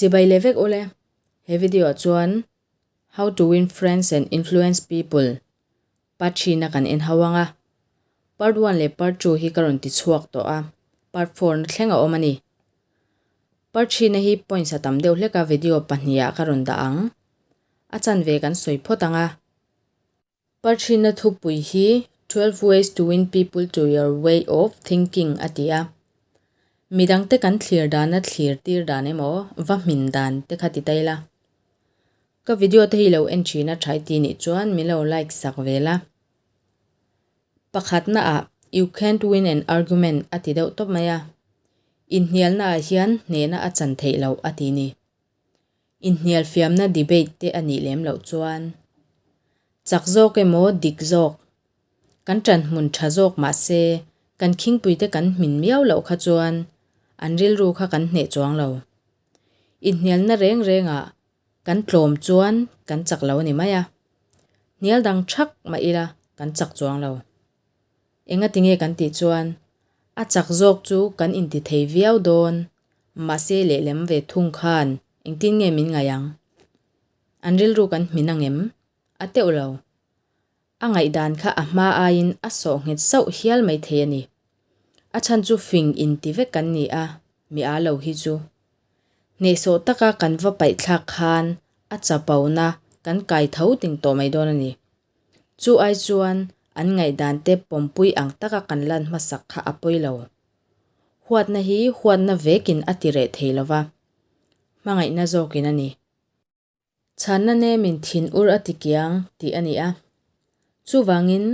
Chibai leh vek ule. He video ah chuan How to win friends and influence people part three na kan en ho ang a. Part one leh part two hi ka rawn ti chhuak tawh a, part four na thleng a awm a ni. Part three na hi points a tam deuh hlek a video pahnih ah ka rawn dah ang. A chanve kan sawi phawt ang a. Parchhina thupui hi 12 Ways to Win People to Your Way of Thinking a ti a. Midangte kan thlir dana thlir tir dan emaw, va hmin dan te kha ti ta ila. Ka video te hi lo en thin a tha i ti nih chuan min lo like sak ve la. Pakhatna ah You can't win an argument a ti deuh tawp mai a. Inhnialna ah hian hnehna a chan theih loh a ti ni. Inhnialfiamna debate te a nih lem loh chuan chak zawk emaw dik zawk kan ṭan hmun ṭha zawk mah se kan khingpuite kan hmin miau loh kha chuan an rilru kha kan hneh chuang lo. Inhnialna reng rengah kan tlawm chuan kan chak lo a ni mai a. Hnial dang ṭhak mah ila kan chak chuang lo. Engati nge kan tih chuan a chak zawk chu kan inti thei viau dawn Mahse lehlem ve thung khan engtin nge min ngaih ang? An rilru kan hmin ang em? A teuh lo. A ngaihdan kha a hma aiin a sawh nghet sauh hial mai thei a ni. A chhan chu fing inti vek kan ni a, mi aa lo hi chu. Hnehsawh taka kan va paih thlak khan a chapona kan kai tho ting tawh mai dawn a ni. Chu ai chuan an ngaihdan te pawmpui ang taka kan lan hmasak kha a pawi lo. Huatna hi huatna vekin a ti reh thei lo va, hmangaihna zawkin a ni. Chhanna nemin thin ur a ti kiang tih a ni a. Chuvangin,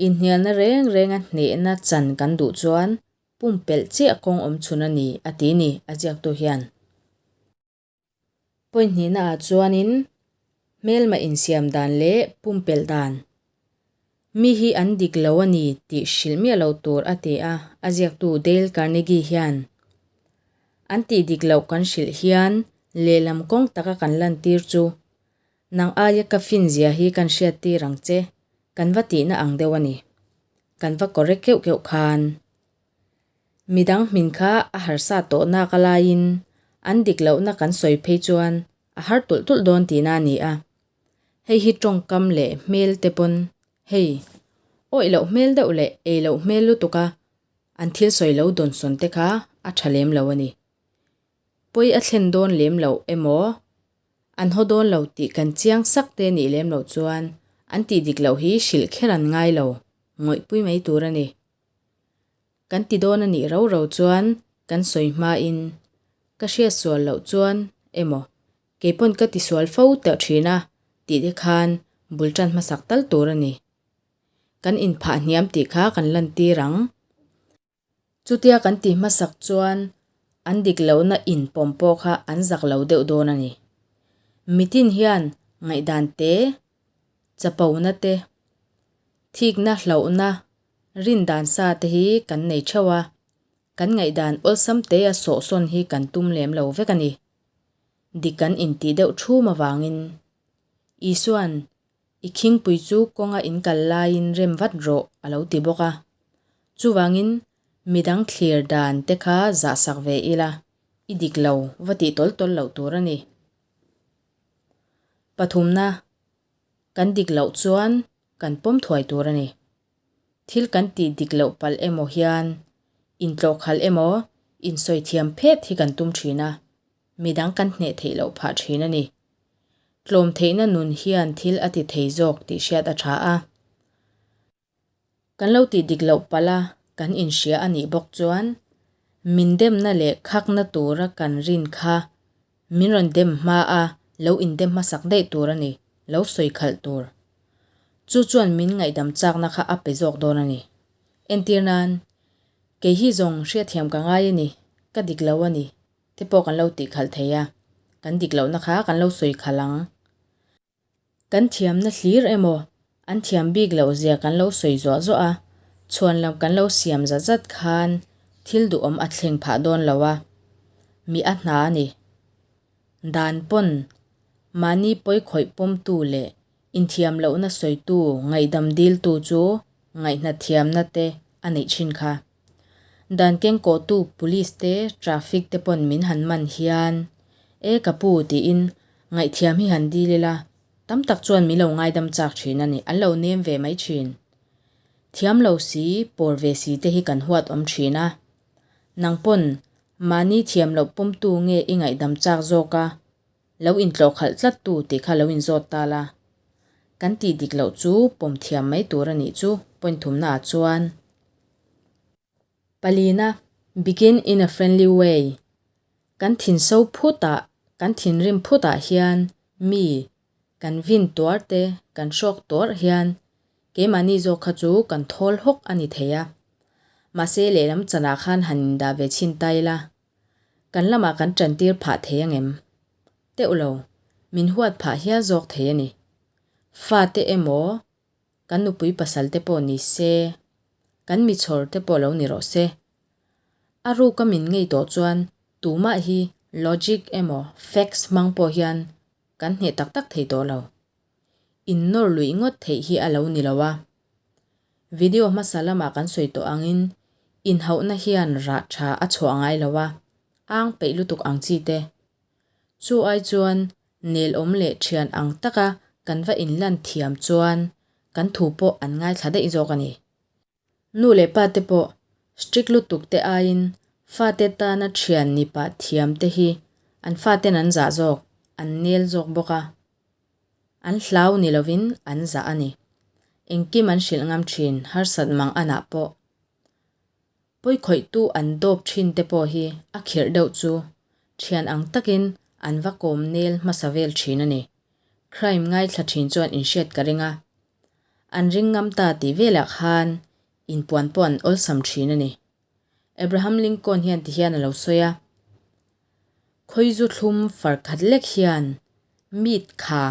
inhnialna reng renga hnehna chan kan duh chuan pumpelh chiah kawng awm chhun a ni a ti ni a ziaktu hian. Point hnihna ah chuanin hmelma insiam dan leh pumpelh dan. Mi hi an dik lo a ni tih hrilh miah loh tur a ti a, a ziaktu Dale Carnegie hian. An tih dik loh kan hrilh hian lehlam kawng taka kan lantir chu nang aia ka fin zia hi kan hriattir ang che, kan va tihna ang deuh a ni. Kan va correct keuh keuh khan. Midang hmin kha a harsa tawh nak a laiin an dik lohna kan sawi phei chuan a har tulh tulh dawn tihna a ni a. Hei hi tawngkam leh hmel te pawn hei awih loh hmel deuh leh ei loh hmel lutuk a an thil sawi lo dawnsawn te kha a tha lem lo a ni. Pawi a thlen dawn lem loh emaw an haw dawn lo tih kan chiang sak te nih lem loh chuan an tih dik loh hi hrilh kher an ngai lo ngawihpui mai tur a ni. Kan ti dawn a nih rau rau chuan kan sawi hmain ka hriat sual loh chuan emaw keipawn ka ti sual fo teuh thin a tih te khan bul tan hmasak tal tur a ni. Kan inphah hniam tih kha kan lantir ang. Chutia kan ti hmasak chuan an dik lohna inpawm pawh kha an zak lo deuh dawn a ni. Mitin hian ngaihdan te, chapona te, thikna hlauhna Rindan sa te hi kan nei theuh a, kan ngaihdan awlsam te a sawhsawn hi kan tum lem lo vek a ni. Dik kan intih deuh thum avangin. Isua'n, I khingpui chu kawnga in kal laiin rem vat rawh a lo ti bawk a. Chuvangin, midang thlir dan te kha zahsak ve ila, i dik lo va tih tawl tawl loh tur a ni. Pathumna, Kan dik loh chuan kan pawm thuai tur a ni. Thil kan tih dik loh palh emaw hian intlawhkhalh emaw insawi thiam phet hi kan tum thin a, midang kan hneh theih loh phah thin a ni. Tlawm theihna nun hian thil a ti thei zawk tih hriat a tha a. Kan lo tih dik loh palh a kan inhria a nih bawk chuan min demna leh khakna tura kan rin kha min rawn dem hma a lo indem hmasak daih tur a ni, lo sawi khalh tur. Chu chuan min ngaihdam chakna kha a pe zawk dawn a ni. Entir nan, kei hi zawng hriatthiam ka ngai a ni, ka dik lo a ni te pawh kan lo tih khalh thei a, kan dik lohna kha kan lo sawi khalh ang. Kan thiamna hlir emaw, an thiam bik loh zia kan lo sawi zuah zuah a, chhuan lam kan lo siam zat zat khan thil duhawm a thleng phah dawn lo a, mi a hna a ni. Dan pawn mahni pawi khawih pawmtu leh inthiam lohna sawitu ngaihdam diltu chu ngaihna thiamna te a neih thin kha. Dan kengkawhtu police te traffic te pawn min han man hian. E ka pu tiin ngaihthiam hi han dil ila, tam tak chuan min lo ngaidam chak thin a ni, an lo nem ve mai thin. Thiam lo si, pawr ve si te hi kan huat awm thin a. Nang pawn mahni thiam loh pawmtu nge i ngaihdam chak zawk a, lo intlawhkhalh tlattu tih kha lo inzawt ta la. Kan tih dik loh chu pawm thiam mai tur a nih chu point thumnaah chuan. Palina, Begin in a friendly way, Kan thin so phutah, kan thinrim phutah hian mi kan vin tuar te, kan hrawk tuarh hian keimahni zawk kha chu kan thawl hawk a ni thei a. Mahse lehlam chanah khan han indah ve chhin ta ila, kan lamah kan tantir phah thei angem? Teuh lo, min huat phah hial zawk thei a ni. Fate emaw Kan nupui pasal te pawh ni se, kan mi chhawr te pawh lo ni rawh se. A ruka min ngei tawh chuan tumah hi logic emaw facts hmang pawh hian kan hneh tak tak thei tawh lo. Innawr luih ngawt theih hi a lo ni lo a. Video hmasa lamah kan sawi tawh angin inhauhna hian rah tha a chhuah ngai lo a, ang peih lutuk ang chi te. Chu ai chuan Nelawm leh thian ang taka kan va inlan thiam chuan kan thu pawh an ngaithla daih zawk a ni. Nu leh pa te pawh strict lutuk te aiin fate tana thian ni pah thiam te hi an faten an zah zawk, an nel zawk bawk a. An hlau ni lovin an zah a ni. Engkim an hrilh ngam thin harsat mang anah pawh. Pawikhawihtu an dawp thin te pawh hi a khirh deuh chu thian ang takin an va kawm nel hmasa vel thin a ni. Crime ngaithla thin chuan inhriat ka ring a. An ring ngam ta tih velah khan inpuan pawh an awlsam thin a ni. Abraham Lincoln hian tihian a lo sawi a, Khawizu thlum far khat lek hian meat kha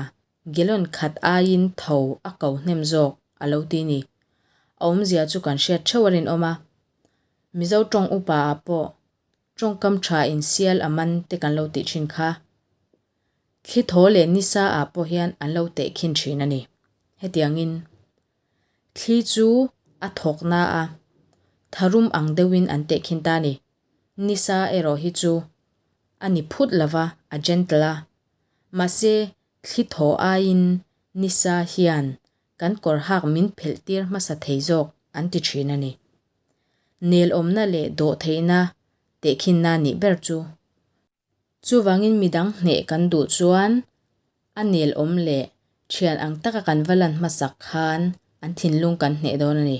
Gallon khat aiin tho a ko hnem zawk a lo ti ni. A awmzia chu kan hriat theuh a rinawm a. Mizo tawng upa ah pawh tawngkam tha in sial a man te kan lo tih thin kha. Thli thaw leh nisa ah pawh hian an lo teh khin thin a ni. Hetiangin thli chu a thawk na a, tharum ang deuhin an teh khin ta a ni. Nisa erawh hi chu a ni phut lova, a gentle a. Mahse, thli thaw aiin nisa hian kan kawr hak min phelh tir hmasa thei zawk an ti thin a ni. Nelawmna leh dawhtheihna tehkhinna nih ber chu. Chuvangin midang hneh kan duh chuan a nelawm leh thian ang taka kan va lan hmasak khan an thinlung kan hneh dawn a ni.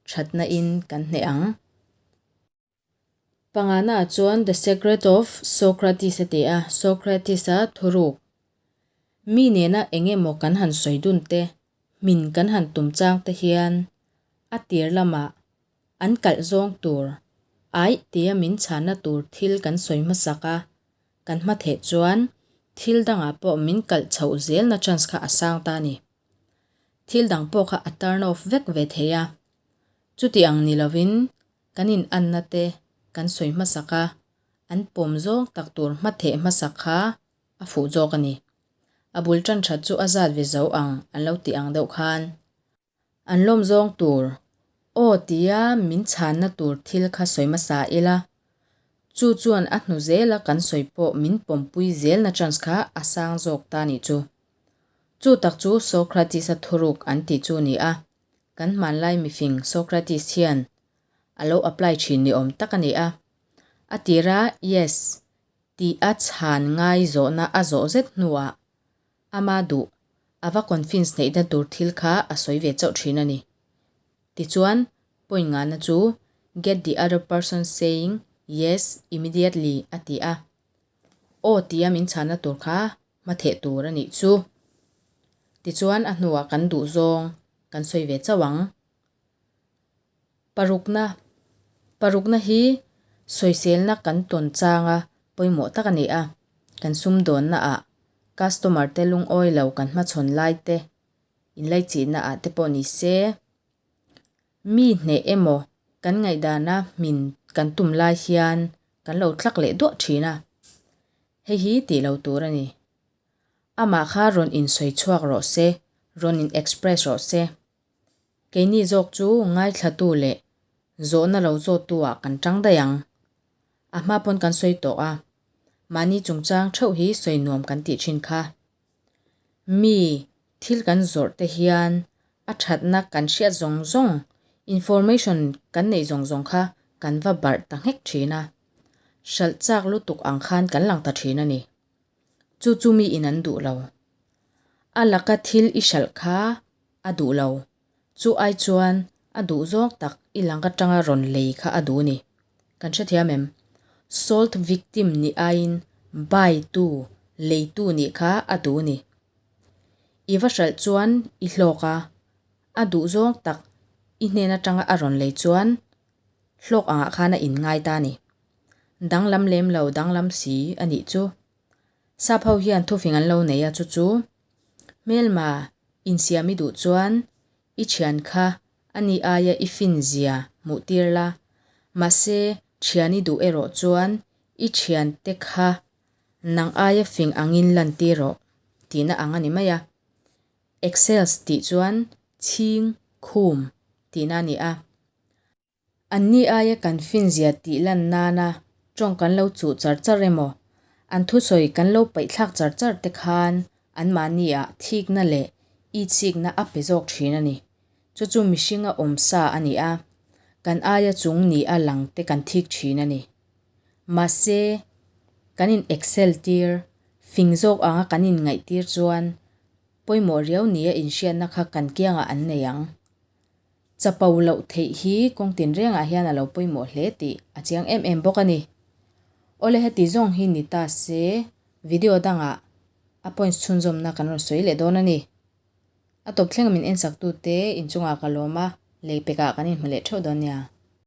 Thatna in kan hneh ang. Pangana chuan The Secret of Socrates a ti a, Socrates-a thuruk. Mi nena eng emaw kan han sawi dun te, hmin kan han tum chang te hian a tir lamah an kalh zawng tur, aih tia min chhanna tur thil kan sawi hmasak a, kan hma theh chuan thil dangah pawh min kalh chhoh zelna chance kha a sang ta a ni. Thil dang pawh kha a turn off vek ve thei a. Chuti ang ni lovin Kan in anna te kan sawi hmasak a, an pawm zawng tak tur hmatheh hmasak kha a fuh zawk a ni. A bul tan that chu a zat ve zo ang an lo tih ang deuh khan. An lawm zawng tur, aw tia min chhanna tur thil kha sawi hmasa ila, chu chuan a hnu zela kan sawi pawh min pawmpui zelna chance kha a sang zawk ta nih chu. Chu tak chu Socrates-a thuruk an tih chu ni a, Kan hmanlai mifing Socrates hian a lo apply thin ni awm tak a ni a. A tira yes tih a chhan ngai zawhna a zawh zet hnuah ama duh a va confince neihna tur thil kha a sawi ve chauh thin a ni. Tichuan, point ngahna chu get the other person saying yes immediately a ti a. Aw tia min chhanna tur kha hmatheh tur a nih chu. Tichuan a hnuah kan duh zawng kan sawi ve chauh ang. Parukna, Parukna hi sawiselna kan tawn changa pawimawh tak a ni a, kan sumdawnna ah customer te lungawi lo kan hmachhawn lai te, inlaichihna ah te pawh ni se, mi hneh emaw kan ngaihdana hmin kan tum lai hian kan lo tlak leh duah thin a. Hei hi tih lo tur a ni. Amah kha rawn insawi chhuak rawh se, rawn in express rawh se. Keini zawk chu ngaithlatu leh zawhna lo zawttu ah kan tang daih ang. A hma pawn kan sawi tawh a. Mahni chungchang theuh hi sawi nuam kan tih thin kha. Mi thil kan zawrh te hian a thatna kan hriat zawng zawng, information kan neih zawng zawng kha kan va barh ta nghek thin a. Hralh chak lutuk ang khan kan lang ta thin a ni. Chu chu mi in an duh lo. A laka thil i hralh kha a duh lo. Chu ai chuan a duh zawng tak i lang atanga rawn lei kha a duh ni. Kan hrethiam em? Sold victim nih aiin buy tu, leitu nih kha a duh ni. I va hralh chuan i hlawk a, a duh zawng tak i hnen atanga a rawn lei chuan hlawk angah khan a inngai ta ni. Danglam lem lo danglam si a nih chu. Sap ho hian thufing an lo nei a chu chu hmelma insiam i duh chuan i thian kha a ni aia i fin zia hmuh tir la, mahse thian i duh erawh chuan i thiante kha nang aia fing angin lan tir rawh tihna ang a ni mai a. Excels tih chuan chhing khum tihna a ni a. Anni aia kan finzia tih lan nana tawng kan lo chuh char char emaw, an thusawi kan lo paihthlak char char te khan anmahniah thikna leh itsikna a pe zawk thin a ni. Chu chu mihringa awm sa a ni a, kan aia chung ni a lang te kan thik thin a ni. Mahse, kan in excel tir, fing zawk anga kan inngaihtir chuan pawimawh riau nia inhriatna kha kan kiangah an nei ang. Chapo loh theih hi kawng tinrengah hian a lo pawimawh hle tih a chiang em em bawk a ni. Awle heti zawng hi ni ta se video dangah a points chhunzawmna kan rawn sawi leh dawn a ni. A tawp thlenga min ensak tute inchungah ka lawm a, lei pekah kan inhmu leh theuh dawn nia.